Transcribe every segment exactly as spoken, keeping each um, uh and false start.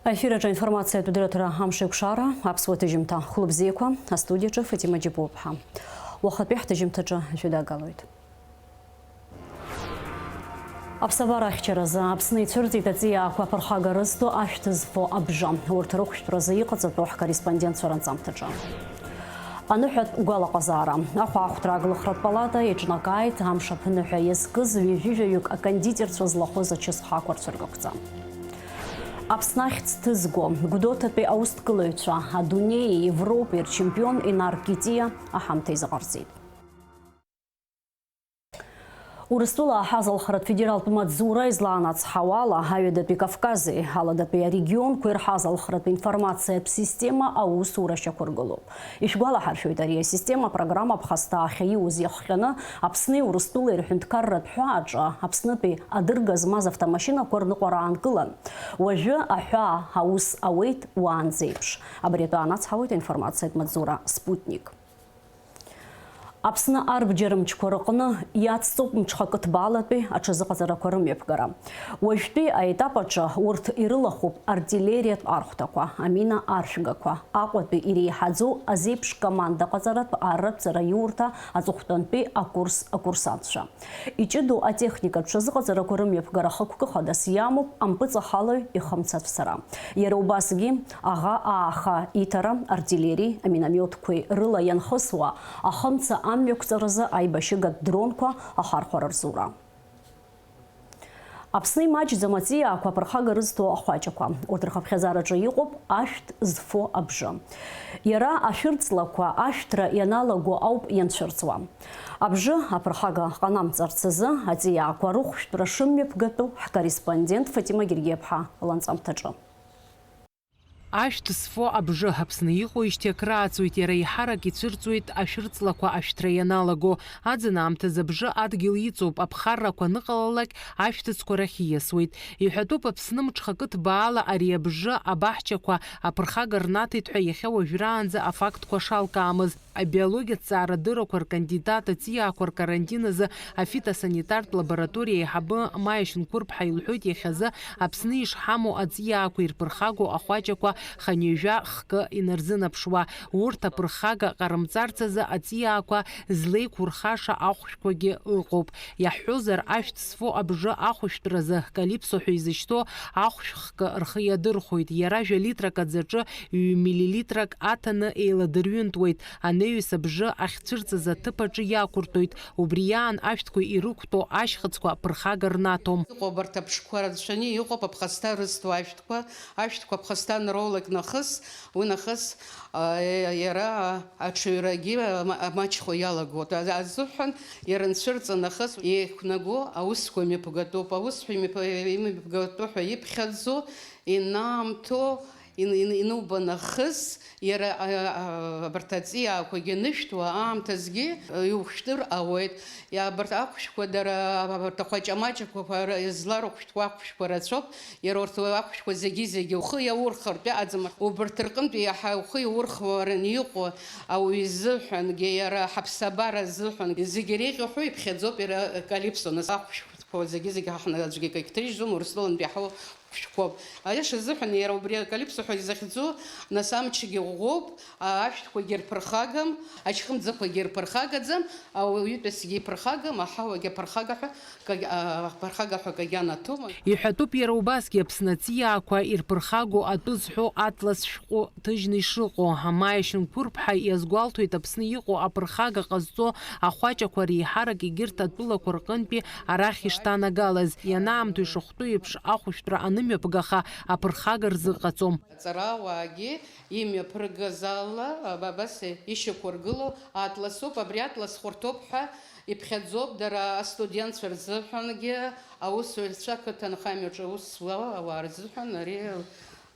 Аефир аҿы аинформациатә дырраҭара Амшеикәшара, аԥсуа ҭыжьымҭа. Хәлыбзиақәа, астудиаҿы Фатима Џьапуаԥҳа. Уахатәи ҳҭыжьымҭаҿы шәыдагалоит. Аԥсабара ахьчаразы Аԥсны ицәырҵит аҵиаақәа аԥырхага рызҭо ашәҭ зфо абжа. Урҭ рыхәшәтәразы иҟаҵатәу ҳкорреспондентцәа ранҵамҭаҿы. Аныҳәатә гәалаҟазаара. Ахәаахәҭра аглыхратә палата еиҿнакааит амш аԥныҳәа иазкыз ҩажәижәаҩык акондитерцәа злахәыз ачысхақәа рцәыргақәҵа. Аԥсны ахьӡ ҭызго, Гәдоуҭатәи аусҭгылаҩцәа, адунеи, Европеи рчемпион Инар Китиа аҳамҭа изаҟарҵеит. Урыстәыла аҳазалхратә федералтә маҵзура излаанацҳауа ала, Аҩадатәи Кавкази Аладатәи арегионқәеи рҳазалхратә информациатә система аусура шьақәыргылоуп. Ишәгәалаҳаршәоит, ари асистема апрограмма ԥхасҭа ахьаиуз иахҟьаны Аԥсни Урыстәылеи рҳәынҭқарратә ҳәааҿы Аԥснытәи адырга змаз автомашьынақәа рныҟәара аанкылан. Уажәы аҳәаа аус ауеит уаанӡеиԥш. Абри атәы аанацҳауеит аинформациатә маҵзура Спутник. Аԥсны арбџьармчқәа рыҟны иацҵоуп мҽхакы ҭбаалатәи аҽазыҟаҵарақәа рымҩаԥгара. Уажәтәи аетап аҿы урҭ ирылахәуп артиллериатә архәҭақәа, амина аршәгақәа, Аҟәатәи иреиҳаӡоу азеиԥш команда ҟаҵаратә арратә ҵараиурҭа аҵыхәтәантәи акурс акурсантцәа. Иҷыдоу атехника аҽазыҟаҵарақәа рымҩаԥгара хықәкы хадас иамоуп ампыҵахалаҩ ихымца ацәцара. Иара убасгьы аӷа ааха иҭара, артиллери, аминомиотқәеи рыла ианхысуа, ахымца амҩақәҵаразы аибашьыгатә дронқәа ахархәара рзура. Аԥсны имаҷӡам аҵиаақәа аԥырхага рызҭо ахәаҷақәа. Урҭ рхыԥхьаӡараҿы иҟоуп ашәҭ зфо абжы. Иара ашәырҵлақәа ашәҭра ианалаго ауп ианцәырҵуа. Абжы аԥырхага ҟанамҵарц азы аҵиаақәа рыхәшәтәра шымҩаԥгатәу ҳкорреспондент Фатима Гергиаԥҳа ланҵамҭаҿы. Ашәҭ зфо абжы Аԥсны иҟоижьҭеи акрааҵуеит, иара еиҳарак ицәырҵуеит ашәырҵлақәа ашәҭра ианалаго. Аӡын аамҭазы абжы адгьыл иҵоуп, аԥхаррақәа аныҟалалак, ашәҭыцқәа рахь ииасуеит. Иҳәатәуп, Аԥсны мҽхакы ҭбаала ари абжы абаҳчақәа аԥырхага рнаҭеит ҳәа иахьа уажәраанӡа афактқәа шалкаамыз. Абиологиатә ҵаарадыррақәа ркандидат, аҵиаақәа ркарантин азы афитосанитартә лабораториа аиҳабы Маиа Шьынқәырԥҳа илҳәоит, иахьазы Аԥсны ишҳамоу аҵиаақәа ирԥырхагоу ахәаҷақәа хынҩажәа хкы инарзынаԥшуа, урҭ аԥырхага ҟарымҵарц азы аҵиаақәа злеиқәурхаша ахәшәқәагьы ыҟоуп. Иаҳҳәозар, ашәҭ зфо абжы ахәышәтәразы калипсо ҳәа изышьҭоу ахәшә хкы рхы иадырхәоит. Иара жәа-литрак аӡаҿы ҩ-миллилитрак аҭаны еиладырҩынтуеит. Анаҩс абжы ахьцәырҵыз аҭыԥ аҿы иақәыртәоит. Убри аан ашәҭқәа ирықәтәоу ашьхыцқәа ԥырхага рнаҭом. Иҟоуп абарҭ аԥшқәа рацәаны, иҟоуп аԥхасҭа рызҭо ашәҭқәа, ашәҭқәа аԥхасҭа анроулак нахыс, уи нахыс, а, иара аҽаҩрагьы ма-, маҷхо иалагоит. А-, азыҳәан иара анцәырҵа нахыс еиқәнаго аусқәа мҩаԥгатәуп. Аусқәа имҩаԥ-, имҩаԥгатәу ҳәа иԥхьаӡо, инаамҭоу, ин-, ин-, инубо нахыс, иара, а, а, абарҭ аҵиаақәагьы анышәҭуа аамҭазгьы, а, иухәшәтәыр ауеит. Иа-, абарҭ ахәшәқәа дара, абарҭ ахәаҷамаҷақәа ра-, зларыхәшәтәуа ахәшәқәа рацәоуп, иара урҭ ахәшәқәа зегьы-зегьы ухы иаурхартә иҟаӡам. Убарҭ рҟынтә иаҳа ухы иаурхуараны иҟоу ауаҩы изыҳәангьы, иара ҳаԥсабара азыҳәан зегьы иреиӷьу ҳәа иԥхьаӡоуп иара калипсо, нас ахәшәқәа зегьы-зегьы ҳа ҳна-, аӡәгьы акагь ҭрыжьӡом, Урыстәылантәи иаҳауа хәшәқәоуп. Аиаша азыҳәан иара убри акалипсо ҳәа изыхьӡу, нас амчгьы ӷәӷәоуп, ашәҭқәагьы рԥырхагам, ачхымӡақәагьы рԥырхагаӡам, ауаҩытәыҩсагьы иԥырхагам, аҳауагьы аԥырхага ҳәа кагь-, а, аԥырхага ҳәа кагь анаҭом. Иҳәатәуп иара убасгьы Аԥсны аҵиаақәа ирԥырхагоу атәы зҳәо атлас шәҟәы ҭыжьны ишыҟоу. Амаиа Шьынқәырԥҳа иазгәалҭоит Аԥсны иҟоу аԥырхага ҟазҵо ахәаҷақәа реиҳарак егьырҭ атәылақәа рҟынтәи арахь ишҭанагалаз. Ианаамҭоу ишахәҭоу еиԥш ахәышәтәра анымҩаԥгаха аԥырхага рзыҟаҵом. Аҵарауаагьы имҩаԥыргаз ала, аба-, абас ишьақәыргылоу атласуп, абри атлас хәарҭоуп ҳәа иԥхьаӡоуп дара астудентцәа рзыҳәангьы, аусзуҩцәа, ақыҭанхамҩаҿы аус зуа ауаа рзыҳәан ари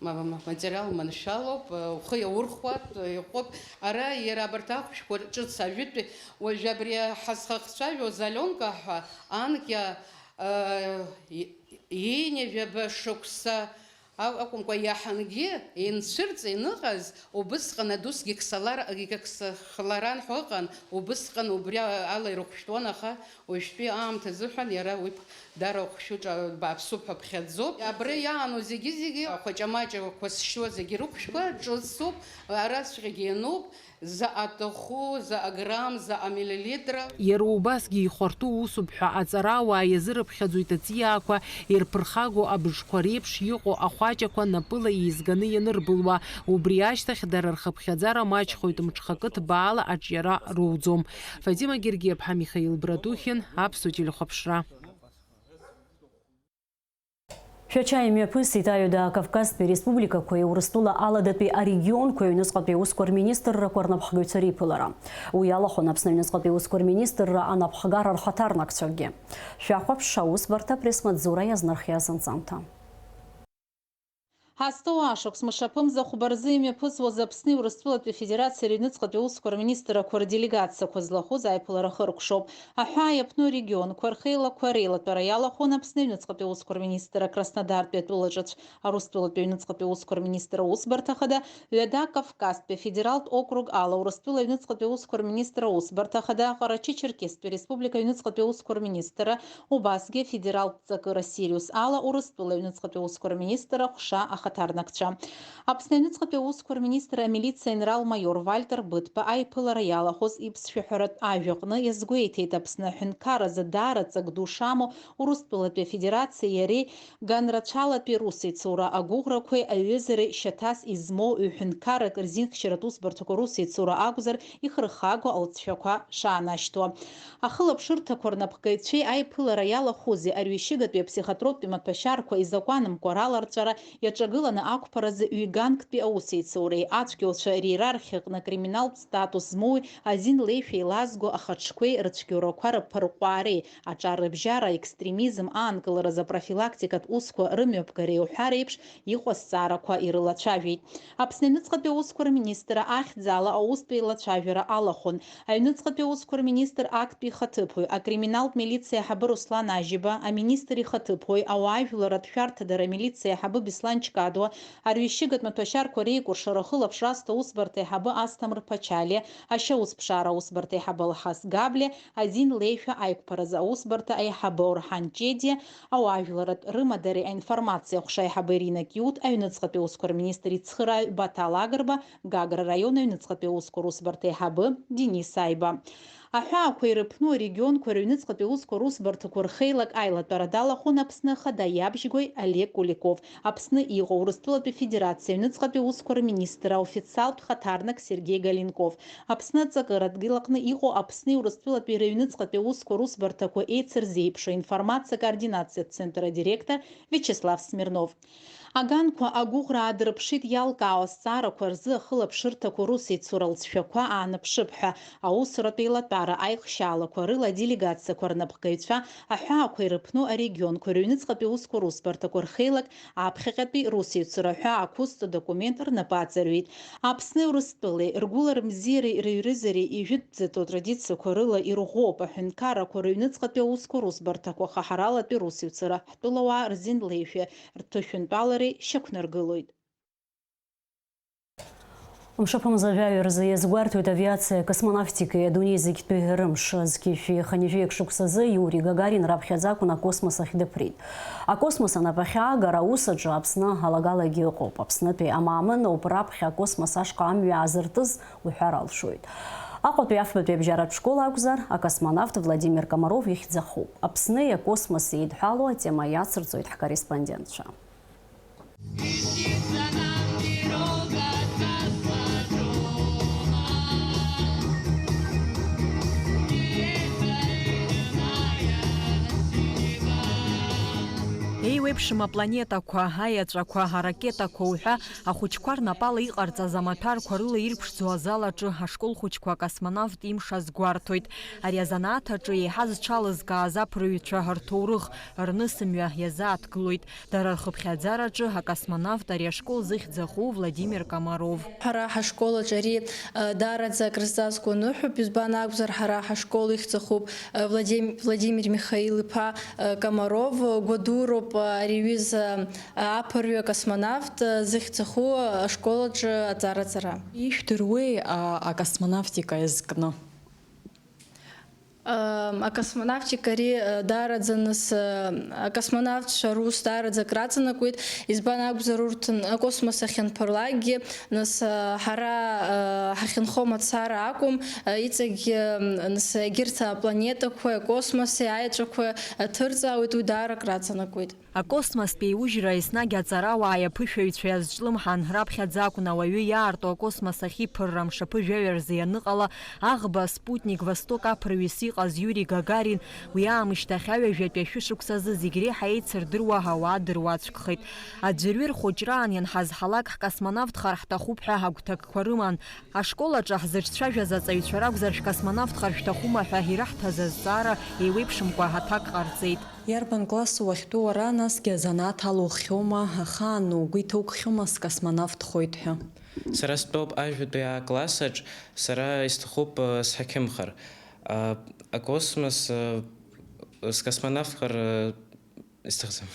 ма-, ма-, материал маншәалоуп, ухы иаурхәуа иҟоуп. Ара иара абарҭ ахәшәқәа ҿыц ажәытәтәи, уажә абри ҳазхахцәажәоз Алионка ҳәа анкьа, э, и-, ҩажәаба шықәса Ау-, акәымкәа, иаҳангьы инцәырҵ иныҟаз убысҟан адусгьы Ксалар-, Ксахларан ҳәа ыҟан, убысҟан убри ала ирыхәшәтәуан, аха уажәтәи аамҭа азыҳәан иара уи ԥ-, Дара хәшәы ҿа-, бааԥсуп ҳәа ԥхьаӡоуп. Абра иаану зегьы-зегьы, ахәаҷамаҷақәа зшьуа зегьы рыхәшәқәа ҿыцуп, араҵәҟьагьы иануп, заҟа аҭаху, заҟа грамм, заҟа миллилитра. Иара убасгьы ихәарҭоу усуп ҳәа аҵарауаа иазырыԥхьаӡоит аҵиаақәа ирԥырхагоу абыжқәа реиԥш иҟоу ахәаҷақәа напыла еизганы ианырбылуа. Убри ашьҭахь дара рхыԥхьаӡара маҷхоит, мҽхакы ҭбаала аҿиара роуӡом. Фатима Гергиаԥҳа, Михаил Братухин, Аԥсуа телехәаԥшра. Шәача имҩаԥысит Аҩада Кавказтәи республикақәеи Урыстәыла аладатәи арегионқәеи аҩныҵҟатәи аусқәа рминистррақәа рнапхгаҩцәа реиԥылара. Уи иалахәын Аԥсны аҩныҵҟатәи аусқәа рминистрра анапхгара рхаҭарнакцәакгьы. Шәахәаԥш аусбарҭа апресс-маҵзура иазнархиаз анҵамҭа. Ҳазҭоу ашықәс мшаԥымза хәба рзы имҩаԥысуаз Аԥсни Урыстәылатәи Афедерациеи рыҩныҵҟатәи аусқәа рминистррақәа рделегациақәа злахәыз аиԥылара хыркәшоуп. Аҳәаа иаԥну арегионқәа рхеилақәа реилатәара иалахәын Аԥсны аҩныҵҟатәи аусқәа рминистрра Краснодартәи атәылаҿацә, Урыстәылатәи аҩныҵҟатәи аусқәа рминистрра аусбарҭа хада, Ҩада Кавказтәи афедералтә округ ала Урыстәыла аҩныҵҟатәи аусқәа рминистрра аусбарҭа хада, Ҟарачы-Черкесктәи ареспублика аҩныҵҟатәи аусқәа рминистрра, убасгьы афедералтә ҵакы Россириус ала Урыстәыла аҩныҵҟатәи аусқәа рминистрра аҟәша ахаҭарнакцәа. Аԥсны аҩныҵҟатәи аусқәа рминистр амилициа енерал-маиор Вальтер Быҭәба аиԥылара иалахәыз иԥсшәаҳәаратә ажәаҟны иазгәеиҭеит, Аԥсны аҳәынҭқарразы даара ҵак ду шамоу Урыстәылатәи Афедерациеи иареи ганрацәалатәи русеицура агәыӷрақәеи аҩызареи шьаҭас измоу ҩ-ҳәынҭқаррак рзинхьчаратә усбарҭақәа русеицура акәзар, ихырхаго алҵшәақәа шаанашьҭуа. Ахылаԥшырҭақәа рнапхгаҩцәеи аиԥылара иалахәызи арҩышьыгатәи аԥсихотроптәи маҭәашьарқәа изакәанымкәа раларҵәара иаҿагыланы ақәԥаразы ҩганктәи аусеицуреи ацәгьоуцәа реиерархиаҟны акриминалтә статус змоуи азин леишәа еилазго ахаҿқәеи рыцәгьоурақәа рыԥырҟәаареи, аҿар рыбжьара, аекстремизм аанкыларазы апрофилактикатә усқәа рымҩаԥгареи уҳәа реиԥш иҟоу азҵаарақәа ирылацәажәеит. Аԥсны аҩныҵҟатәи аусқәа рминистрра ахьӡала аустә еилацәажәара алахәын. Аҩныҵҟатәи аусқәа рминистр актәи ихаҭыԥуаҩ, акриминалтә милициа аиҳабы Руслан Ажьиба, аминистр ихаҭыԥуаҩ, ауаажәларратә шәарҭадара амилициа аиҳабы Беслан Чкадуа, арҩышьыгатә маҭәашьарқәа реикәыршара ахылаԥшра азҭо аусбарҭа аиҳабы Асҭамыр Ԥачалиа, ашьаусԥшаара аусбарҭа аиҳабы Алхас Габлиа, азин леишәа аиқәԥаразы аусбарҭа аиҳабы Орҳан Ҷедиа, ауаажәларратә рымадареи аинформациа аҟәша аиҳабы Ирина Киут, аҩныҵҟатәи аусқәа рминистр ицхырааҩ Баҭал Агрба, Гагра араион аҩныҵҟатәи аусқәа русбарҭа аиҳабы Денис Аиба. Аҳәаақәа ирыԥну арегионқәа рыҩныҵҟатәи аусқәа русбарҭақәа рхеилак аилатәара далахәын Аԥсны Ахада иабжьгои Олег Куликов, Аԥсны иҟоу Урыстәылатәи Афедерациа аҩныҵҟатәи аусқәа рминистр, аофициалтә хаҭарнак Сергеи Галенков, Аԥсны аҵакыратә дгьыл аҟны иҟоу Аԥсни Урыстәылатәи рыҩныҵҟатәи аусқәа русбарҭақәа еицырзеиԥшу аинформациа координациатә центр адиректор Виачеслав Смирнов. Аганқәа агәыӷра аадырԥшит иалкаау азҵаарақәа рзы ахылаԥшырҭақәа русеицура алҵшәақәа ааныԥшып ҳәа, аусуратә еилатәара аиҟшьаалақәа рыла аделегациақәа рнапхгаҩцәа, аҳәаақәа ирыԥну арегионқәа рыҩныҵҟатәи аусқәа русбарҭақәа рхеилак, аԥхьаҟатәи русеицура ҳәа ақәызҵо документ рнапы аҵарҩит. Аԥсни Урыстәылеи ргәыларымзиареи рыҩрызареи ижәытәӡатәу атрадициақәа рыла ирӷәӷәоуп аҳәынҭқаррақәа рыҩныҵҟатәи аусқәа русбарҭақәа хаҳаралатәи русеицура ҳтәылауаа рзин леишәа рҭышәынтәалареи шьақәнаргылоит. Мшаԥымза жәаҩа рзы иазгәарҭоит авиациа, акосмонавтикеи адунеи зегьтәи рымш. Зқьи жәшәи хынҩажәи акы шықәсазы Иури Гагарин раԥхьаӡа акәын акосмос ахь дыԥрит. Акосмос анапахьаагара аус аҿы Аԥсны алагалагьы ыҟоуп. Аԥснытәи амаамын ауп раԥхьа акосмос ашҟа амҩа аазыртыз уҳәар алшоит. Аҟәатәи афбатәи абжьаратә школ акәзар, акосмонавт Владимир Комаров ихьӡ ахуп. Аԥсни акосмоси еидҳәалоу атема иацырҵоит ҳкорреспондентцәа. Еиуеиԥшым апланетақәа, аеҵәақәа, аракетақәа уҳәа, ахәыҷқәа рнапала иҟарҵаз амаҭәарқәа рыла ирԥшӡоу азал аҿы ашкол хәыҷқәа акосмонавт имш азгәарҭоит. Ари азанааҭ аҿы еиҳа зҽалызкааз аԥырҩцәа рҭоурых, рнысымҩа иазааҭгылоит. Дара рхыԥхьаӡараҿы акосмонавт ари ашкол зыхьӡ аху Владимир Комаров. Ҳара ҳашкол аҿы ари, э, даараӡа акрызҵазкуа ныҳәоуп, избан акәзар, ҳара ҳашкол ихьӡ ахуп, э, Владим-, Владимир Михаил-иԥа, э, Комаров, э, гәадуроуп, э, ари аҩыза, э, аԥырҩы акосмонавт, э, зыхьӡ аху, э, ашкол аҿы аҵараҵара. Ишәдыруеи, а, акосмонавтика иазкны? Акосмонавтика ари даараӡа нас, акосмонавтцәа рус даараӡа акраҵанакуеит, избан акәзар, урҭ акосмос ахь анԥырлакгьы, нас, ҳара ҳахьынхо мацара акәым, иҵегь, нас, егьырҭ апланетақәеи акосмоси аеҵәақәа ҭырҵаауеит, уи даара акраҵанакуеит. Акосмостә еиужьра еснагь аҵарауааи аԥышәаҩцәеи азҿлымҳан, раԥхьаӡа акәын ауаҩы иаарту акосмос ахь иԥырра мшаԥы жәаҩа рзы ианыҟала, аӷба спутник Восток аԥырҩыс иҟаз Иури Гагарин, уи аамышьҭахь аҩажәатәи ашәышықәсазы зегь реиҳа еицырдыруа ауаа дыруаӡәкхеит. Аӡәырҩы рхәыҷраан ианҳазҳалак, ҳкосмонавтхар ҳҭахуп ҳәа ҳагәҭакқәа рыман. Ашкол аҿы ҳзыҿцәажәаз аҵаҩцәа ракәзар, шәкосмонавтхар шәҭахума ҳәа ираҳҭаз азҵаара еиуеиԥшымкәа аҭак ҟарҵеит. Иарбан класс уахьтәоу уара, насгьы азанааҭ ала уххьоума, ахаан угәы иҭоукхьоума скосмонавтхоит ҳәа? Сара стәоуп ажәытәи А классаҿ, сара исҭахуп, э, сҳақьымхар. А, акосмос, э, скосмонавтхар, э, исҭахӡам.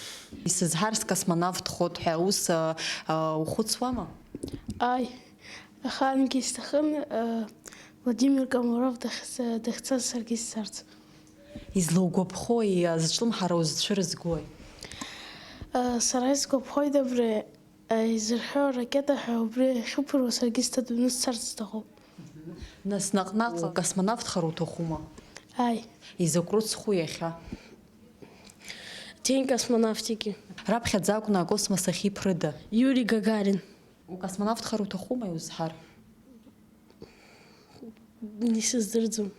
Исызҳар скосмонавтхоит ҳәа ус, э, э, ухәыцуама? Ааи, ахаангьы исҭахын, э, Владимир Комаров дахьца-, дахьцаз саргьы сцарц. Излаугәаԥхои, азҿлымҳара узцәырызгои? Э, сара исгәаԥхоит абри, э, изырҳәо аракета ҳәа, убри ахьықәԥыруа саргьы сҭатәаны сцарц сҭахуп. Нас наҟ-наҟ космонавтхар уҭахума? Ааи. Изакә рыцху иахьа? День космонавтики. Раԥхьаӡа акәны акосмос ахь иԥрыда? Иури Гагарин. Укосмонавтхар уҭахума иузҳар? Исыздырӡом.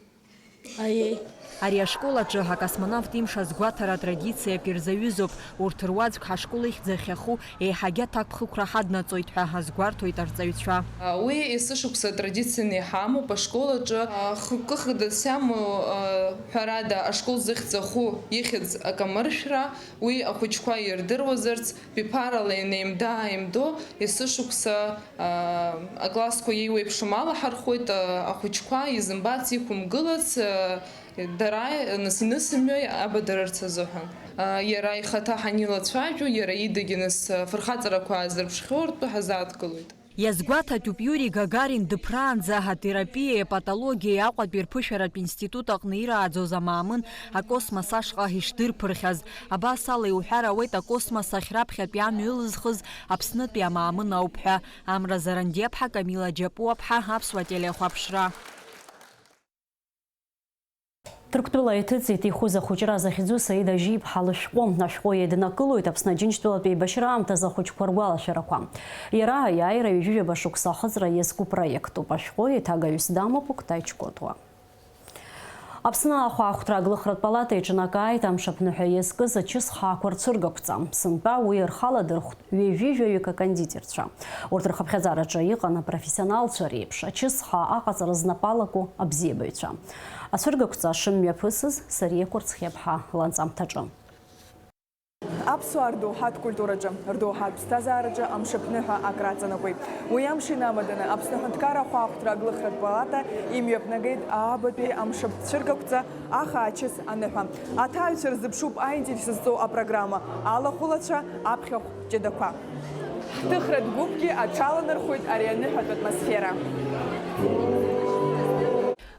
Аиеи. Ари ашкол аҿы акосмонавт имш азгәаҭара традициак ирзаҩызоуп. Урҭ руаӡәк ҳашкол ихьӡ ахьаху еиҳагьы аҭакԥхықәра ҳаднаҵоит ҳәа азгәарҭоит арҵаҩцәа. Уи есышықәса традицианы иҳамоуп ашкол аҿы. Хықәкы хадас иамоу ҳәарада ашкол зыхьӡ аху ихьӡ акамыршәра, уи ахәыҷқәа ирдыруазарц, Ԥиԥарала инеимда-ааимдо, есышықәса, аа, аклассқәа еиуеиԥшым ала ҳархоит, аа, ахәыҷқәа изымбац, иқәымгылац, аа, дара, нас, инысымҩа абадырырц азыҳәан. Аа, иара ихаҭа ҳанилацәажәо, иара идагьы, нас, фырхаҵарақәа аазырԥшхьоу ртәы ҳазааҭгылоит. Иазгәаҭатәуп, Иури Гагарин дыԥраанӡа атерапиеи апатологиеи Аҟәатәи рԥышәаратә институт аҟны ирааӡоз амаамын акосмос ашҟа ишдырԥырхьаз. Абас ала иуҳәар ауеит, акосмос ахь раԥхьатәи амҩа ылызхыз Аԥснытәи амаамын ауп ҳәа. Амра Зарандиаԥҳа, Камила Џьапуаԥҳа, Аԥсуа телехәаԥшра. Ҭырқәтәыла иҭыҵит ихәыз ахәыҷра захьӡу Саида Жьиԥҳа лышәҟәы. Ашәҟәы еиднакылоит Аԥсны Аџьынџьтәылатә еибашьра аамҭазы ахәыҷқәа ргәалашәарақәа. Иара аиааира ҩажәижәаба шықәса ахыҵра иазку проектуп. Ашәҟәы еиҭагаҩыс дамоуп Октай Ҷкәытуа. Аԥсны ахәаахәҭра аглыхратә палата иҿнакааит амшаԥныҳәа иазкыз ачысхаақәа рцәыргақәҵа. Сынтәа уи рхаладырхәт ҩажәи жәаҩык акондитерцәа. Урҭ рхыԥхьаӡараҿы иҟан апрофессионалцәа реиԥш, ачысхаа аҟаҵара знапы алаку абзиабаҩцәа. Ацәыргақәҵа шымҩаԥысыз Сариа Кәырцхиаԥҳа ланҵамҭаҿы. Аԥсуаа рдоуҳатә культураҿы, рдоуҳатә ԥсҭазаараҿы амшаԥныҳәа акраҵанакуеит. Уи амш инамаданы Аԥсны аҳәынҭқарра ахәаахәҭра аглыхратә палата имҩаԥнагеит аабатәи амшаԥ цәыргақәҵа Ахаа ачыс аныҳәа. Аҭааҩцәа рзыԥшуп аинтерес зҵоу апрограмма, алахәылацәа, аԥхьахә ҷыдақәа. Ҳҭыхратә гәыԥгьы аҽаланархоит ари аныҳәатә атмосфера.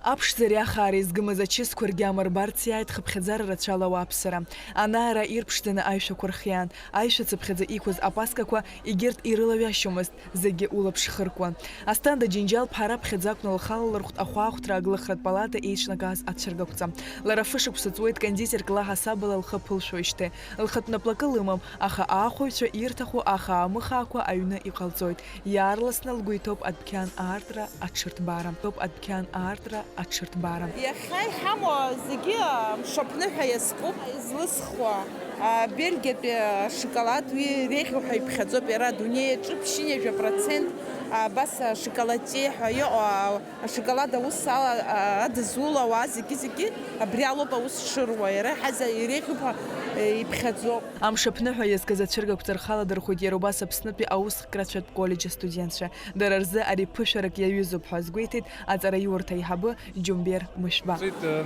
Аԥшӡареи ахаареи згымыз ачысқәа ргьама рбарц иааит хыԥхьаӡара рацәала ауааԥсыра. Ана-ара ирԥшӡаны аишәақәа рхиан. Аишәа цыԥхьаӡа иқәыз апаскақәа егьырҭ ирылаҩашьомызт, зегьы улаԥш хыркәуан. Асҭанда Џьынџьал-ԥҳа раԥхьаӡа акәны лхала лырхәт ахәаахәҭра аглыхратә палата еиҿнакааз ацәыргақәҵа. Лара фышықәса ҵуеит кондитерк лаҳасабала лхы ԥылшәоижьҭеи. Лхатә наплакы лымам, аха аахәаҩцәа ирҭаху ахаа-мыхаақәа аҩны иҟалҵоит. Иаарласны лгәы иҭоуп адәқьан аартра аҽырҭбаара. Тоуп адәқьан аартра аҽырҭбаара. Иахьа иҳамоу зегьы мшаԥныҳәа иазкуп. Излысхуа, а, Бельгиатәи ашоколад, уи иреиӷьу ҳәа иԥхьаӡоуп. Иара адунеи аҿы ԥшьынҩажәа процент, а, абас ашоколад ҷеи ҳәа иҟоу, а, ашоколад аус ала, а, адызуло ауаа зегьы-зегьы абри алоуп аус шыруа. Иара иҳаза-, иреиӷьуп ҳәа, э, иԥхьаӡоуп. Амшаԥныҳәа иазкыз ацәыргақәҵа рхаладырхәит иара убас Аԥснытәи аусхкратәшәатә коллеџь астудентцәа. Дара рзы ари ԥышәарак иаҩызоуп ҳәа азгәеиҭеит аҵараиурҭа аиҳабы Џьумбер Мышәба.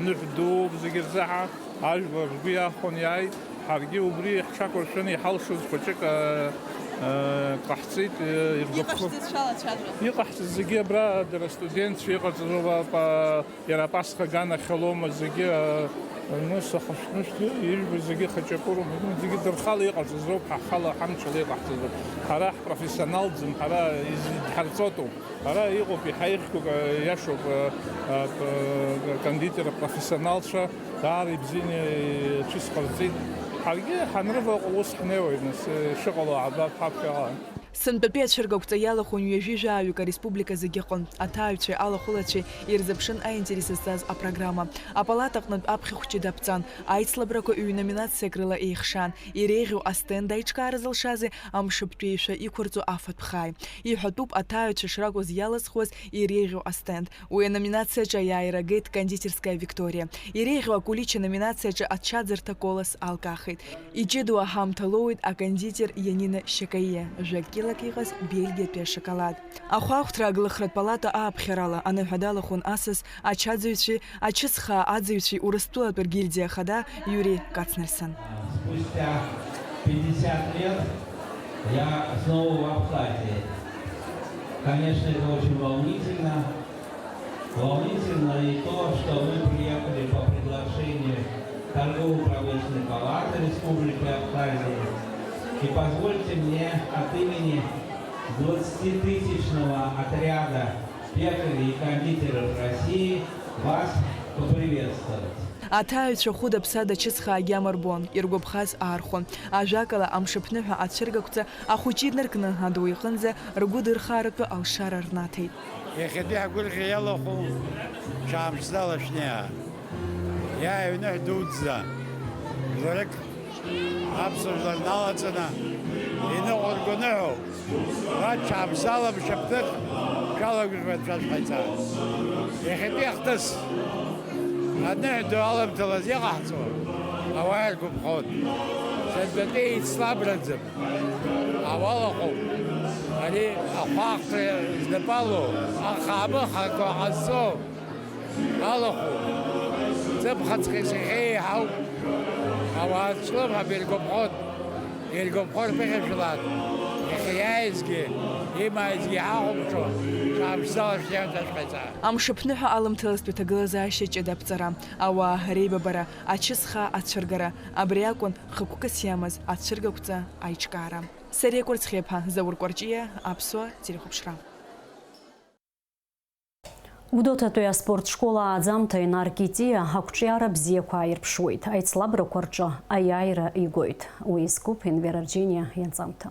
Ныҳә дууп зегьы рзыҳәа, ажәлар ргәы иахәон иааит, ҳаргьы убри ҳҽақәыршәаны иҳалшоз хәыҷык, э, Ҟаҳҵеит, иргәаԥхо. Иҟашәҵаз шәалацәажәон? Иҟаҳҵаз зегьы абра дара астудентцәа иҟарҵаз ауп, а, иара апасха аганахьалоума зегьы, а, ну, сахьышәҭышәҭ, ижәбо зегьы хаҷапыруп, ну, зегьы дырхала иҟарҵаз роуп, ҳа ҳхала ҳамчала иҟаҳҵаз роуп. Ҳара ҳпрофессионалӡам, ҳара изидҳарҵотоуп. Ара иҟоуп иҳаихьоуп, а, иашоуп, а, а, п-, кондитер апрофессионалцәа, даара ибзианы ацәыскарҵеит. Ҳаргьы ҳанрываҟа ус ҳнеиуеит, нас, ишыҟало аабап ҳаԥхьаҟа. Сынтәатәи ацәыргақәҵа иалахәын ҩажәи жәаҩык ареспублика зегьы аҟынтә. Аҭааҩцәеи алахәылацәеи ирзыԥшын аинтерес зҵаз апрограмма. Апалата аҟнытә аԥхьахә ҷыда аԥҵан. Аицлабрақәа ҩ-номинациак рыла еихшан. Иреиӷьу астенд аиҿкаара зылшази амшаԥтәи еишәа иқәырҵо афатә хааи. Иҳәатәуп аҭааҩцәа шракәыз иалызхуаз иреиӷьу астенд. Уи аноминациаҿы аиааира агеит кондитерская Виктория. Иреиӷьу акулича номинациаҿы ачаӡырҭа Колос алкаахеит. Иҷыдоу аҳамҭа лоуит акондитер Ианина Шьакаиа, жәа-килак иҟаз Бельгиатәи ашоколад. Ахәаахәҭра аглыхратә палата ааԥхьарала аныҳәа далахәын асас ачаӡыҩцәеи ачысхаа аӡыҩцәеи Урыстәылатәи ргильдиа ахада Иури Кацнерсон. Спустя пятьдесят лет я снова в Абхазии. Конечно, это очень волнительно. Волнительно и то, что мы приехали по приглашению Торгово-промышленной палаты Республики Абхазия. И позвольте мне от имени двадцатитысячного отряда пекарей и кондитеров России вас поприветствовать. Аҭааҩцәа хәыда-ԥсада ачысхаагьы амырбон, иргәаԥхаз аархон. Ажәакала, амшаԥныҳәа ацәыргақәҵа ахәыҷы инаркны аду иҟынӡа ргәы дырхааратәы алшара рнаҭеит. Иахьатәи ҳгәырӷьа иалахәу ҽаамсҭала шәнеиаа. Иааҩныҳә дуӡӡа жәларык аԥсуа жәлар налаҵаны иныҟәырго ныҳәоуп. Уа ҽаамсҭала мшаԥнык шәалагәырӷьоит ҳәа шәҟаиҵа. Иахьатәи ахҭыс аныҳәа ду аламҭалаз иҟаҳҵо ауаа иргәаԥхон. Сынтәатәи еицлабраӡам. Ауалахәуп. Ари ахәаахәҭра знапы алоу, ахаамыхақәа ҟазҵо алахәуп. Ҵыԥхаҵәҟьа исахьа еиҳауп. Ауаа ҵәлымҳап иргәаԥхоит. Иргәаԥхо рԥыхьашәалан. Иахьа иааизгьы, имааизгьы иҳахәаԥшуа, ҽаамсҭала шәнеиуеит ҳәа шәҟаиҵа. Амшаԥныҳәа алымҭалазтәи аҭагылазаашьа ҷыда аԥҵара, ауаа реибабара, ачысхаа ацәыргара, абри акәын хықәкыс иамаз ацәыргақәҵа аиҿкаара. Сариа Кәарцхиаԥа, Заур Кәарҷиа, Аԥсуа телехәаԥшра. Гәдоуҭатәи аспорт школ ааӡамҭа Инар Китиа ақәҿиара бзиақәа ааирԥшуеит, аицлабрақәа рҿы аиааира игоит. Уи изкуп Енвер Арџьениа ианҵамҭа.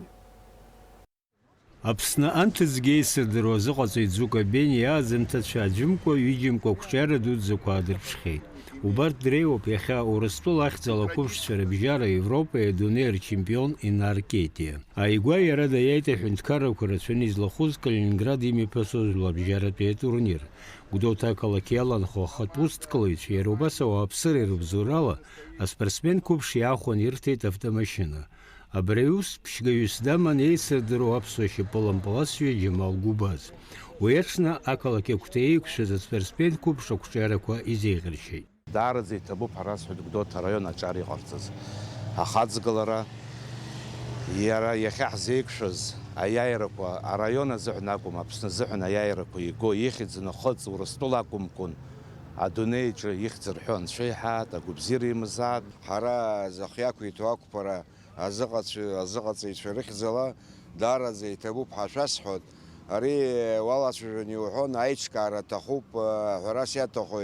Аԥсны анҭыҵгьы еисырдыруа азыҟаҵаҩ Ӡука Бениа аӡамҭацәа аӡәымкәа, ҩыџьамкәа ақәҿиара дуӡӡақәа аадырԥшхьеит. Убарҭ дреиуоуп иахьа Урыстәыла ахьӡала ақәыԥшцәа рыбжьара Европеи адунеи рчемпион Инар Китиа. Ааигәа иара даиааит аҳәынҭқаррақәа рацәаны излахәыз Калининград имҩаԥысуаз жәларбжьаратәи атурнир. Гәдоуҭа ақалақь иаланхо ахатә усҭкалаҩцәа иара убас ауааԥсыра ирыбзоурала аспортсмен қәыԥш иаахәаны ирҭеит автомашьына. Абри аус ԥшьгаҩыс даман еисырдыруа аԥсуа шьапылампыласҩы Џьамал Гәыбаз. Уи аҽны ақалақь агәҭа еиқәшәаз аспортсмен қәыԥш ақәҿиарақәа изеиӷьаршьеит. Даараӡа иҭабуп ҳәа расҳәоит Гәдоуҭа араион аҿар иҟарҵаз ахаҵгылара. Иара иахьа ҳзеиқәшәаз аиааирақәа араион азыҳәан акәым, Аԥсны азыҳәан аиааирақәа иго, ихьӡ-нхыҵ Урыстәыла акәымкәан, адунеиаҿы ихьӡ рҳәо анцәа иҳәаат, агәабзиара имазаат. Ҳара зхы иақәиҭу ақәԥара азыҟацәа-, азыҟаҵаҩцәа рыхьӡала даараӡа иҭабуп ҳәа шәасҳәоит. Ари уалацәажәон иуҳәон, аиҿкаара аҭахуп, ҳәарас иаҭаху,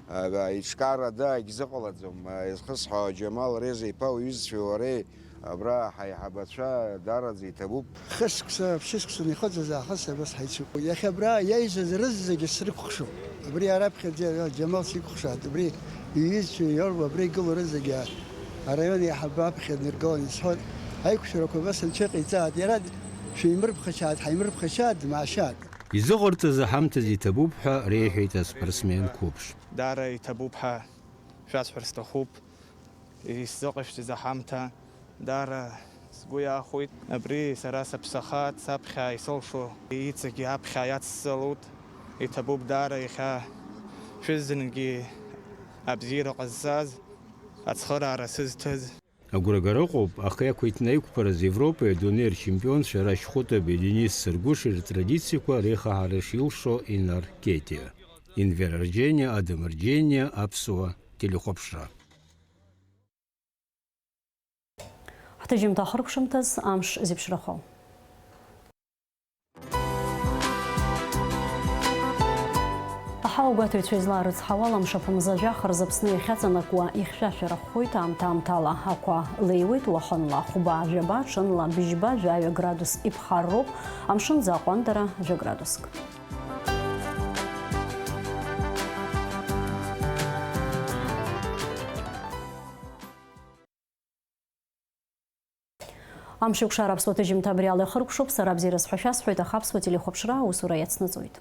аиҿкаара ада егьзыҟалаӡом, изхысҳәаауа Џьамал Реза иԥа уҩызцәеи уареи, абра ҳаиҳабацәа даараӡа иҭабуп. Хышықәса, ԥшьышықәса ихыҵыз аахыс абас ҳаицуп. Иахьа абра иаҩсыз рызегьы срыкәхшоуп. Абри араԥхьаӡа Џьамал сикәхшааит, абри иҩызцәа иоур, абра игылоу рызегьы араион еиҳабы аԥхьа днаргылан исҳәоит, аиқәшәарақәа абас анцәа иҟаиҵааит, иара шәимырԥхашьааит, ҳаимырԥхашьааит, дмаашьааит. Изыҟарҵаз аҳамҭазы иҭабуп ҳәа реиҳәеит аспортсмен қәыԥш. Даара иҭабуп ҳәа шәасҳәар сҭахуп. Исзыҟашәҵаз аҳамҭа даара сгәы иахәеит. Абри сара сыԥсахааит, саԥхьа исылшо иҵегьы аԥхьа иацсҵалоит. Иҭабуп даара иахьа шәызнынгьы абзиара ҟазҵаз, ацхыраара сызҭаз. Агәрагара ыҟоуп, ахеиқәиҭны аиқәԥараз Европеи адунеи рчемпионцәа Рашь Хәытаби Денис Сыргәыши ртрадициақәа реихаҳара шилшо Инар Кетиа. Инвер Арџьениа, Адам Арџьениа, Аԥсуа телехәаԥшра. Ҳҭыжьымҭа ахыркәшамҭаз амш зеиԥшрахо. Аҳауагәаҭаҩцәа излаарыцҳауала, амш аԥымза жәаха рзы Аԥсны иахьаҵанакуа ихьшәашәарахоит аамҭа-аамҭала. Ақәа леиуеит, уахынла хәба, жәаба, ҽынла бжьба, жәаҩа градус иԥхарроуп, амшын аӡы аҟәандара жәа градуск. Амшеикәшара аԥсуа ҭыжьымҭа абри ала ихыркәшоуп, сара бзиара сҳәа шәасҳәоит, аха аԥсуа телехәаԥшра аусура иацнаҵоит.